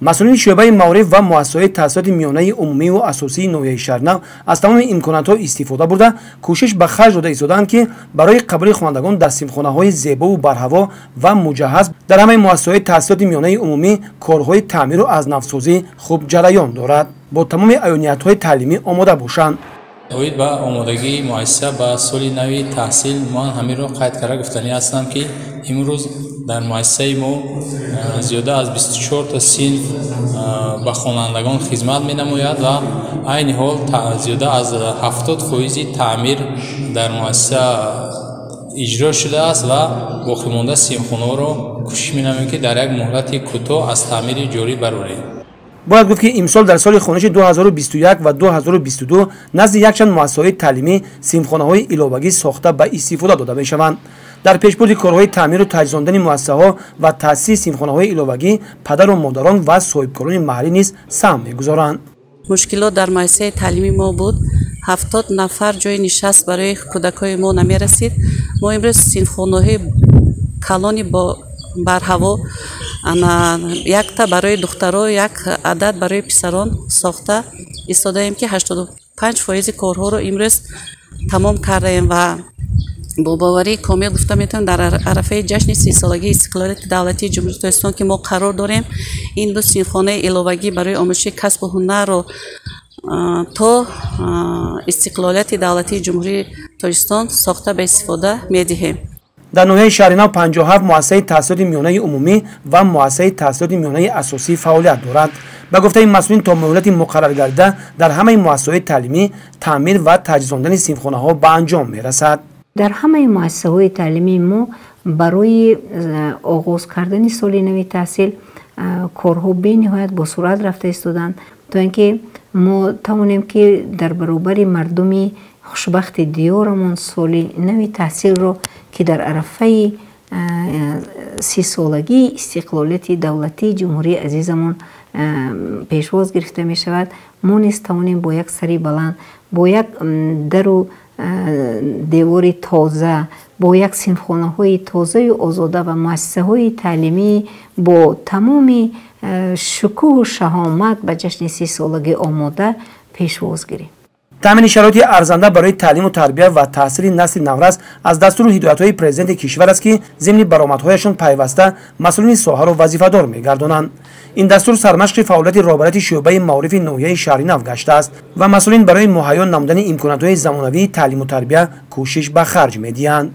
Масъулини шӯъбаи маориф ва муассисаҳои таҳсилоти миёнаи умумӣ ва асосии ноҳияи Шаҳринав аз тамоми имконотҳо истифода бурда, кӯшиш ба харҷ дода истодаанд, ки барои қабули хонандагон дар синфхонаҳои зебову барҳаво ва муҷаҳҳаз дар ҳамаи муассисаҳои таҳсилоти миёнаи умумӣ корҳои таъмиру аз навсозӣ хуб ҷараён дорад, бо тамоми аёниятҳои таълимӣ омода бошанд. Оид ба омодагии муассиса ба соли нави таҳсил ман ҳаминро қайд карда гуфтанӣ ҳастам, ки имрӯз дар муассисаи мо зиёда аз 24 та синф ба хонандагон хизмат менамояд ва айни ҳол зиёда аз 70% таъмир дар муассиса иҷро шудааст ва боқимонда синфхонаҳоро кӯшиш менамоем, ки дар як муҳлати кӯтоҳ аз таъмири ҷорӣ барорем. Бояд гуфт, ки имсол дар соли хониши 2021 ва 2022 назди якчанд муассисаҳои таълимӣ синфхонаҳои иловагӣ сохта ба истифода дода мешаванд. Дар пешбурди корҳои таъмиру таҷҳизондани муассисаҳо ва таъсиси синфхонаҳои иловагӣ падару модарон ва соҳибкорони маҳаллӣ низ саҳм мегузоранд. Мушкилот дар муассисаи таълимии мо буд. 70 нафар ҷои нишаст барои кӯдакҳои мо намерасид. Мо имрӯз синфхонаҳои калони бо барҳаво, якта барои духтаро, як адад барои писарон сохта истодаем, ки 85% корҳоро имрӯз тамом кардаем ва бо боварии комил гуфта метавонем, дар арафаи ҷашни 30-солагии истиқлолияти давлатии Ҷумҳурии Тоҷикистон, ки мо қарор дорем, ин ду синфхонаи иловагӣ барои омӯзиши касбу ҳунарро то истиқлолияти давлатии Ҷумҳурии Тоҷикистон сохта ба истифода медиҳем. Дар ноҳияи Шаҳринав 57 муассисаи таҳсилоти миёнаи умумӣ ва муассисаи таҳсилоти миёнаи асосӣ фаъолият дорад. Ба гуфтаи масъулин, то муҳлати муқарраргардида дар ҳамаи муассисаҳои таълимӣ таъмир ва таҷҳизондани синфхонаҳо ба анҷом мерасад. Дар ҳамаи муассисаҳои таълимии мо барои оғоз кардани соли нави таҳсил корҳо бениҳоят бо суръат рафта истоданд, то ин ки мо тавонем, ки дар баробари мардуми хушбахти диёрамон соли нави таҳсилро, ки дар арафаи 30-солагии истиқлолияти давлатии ҷумҳурии азизамон пешвоз гирифта мешавад, мо низ тавонем бо як сари баланд, бо як дару девори тоза, бо як синфхонаҳои тозаю озода ва муассисаҳои таълимӣ бо тамоми шукӯҳу шаҳомат ба ҷашни 30-солагӣ омода пешвоз гирем. Таъмини шароити арзанда барои таълиму тарбия ва таҳсили насли наврас аз дастуру ҳидоятҳои президенти кишвар аст, ки зимни баромадҳояшон пайваста масъулини соҳаро вазифадор мегардонанд. Ин дастур сармашқи фаъолияти роҳбарияти шӯъбаи маорифи ноҳияи Шаҳринав гаштааст ва масъулин барои муҳайё намудани имкониятҳои замонавии таълиму тарбия кӯшиш ба харҷ медиҳанд.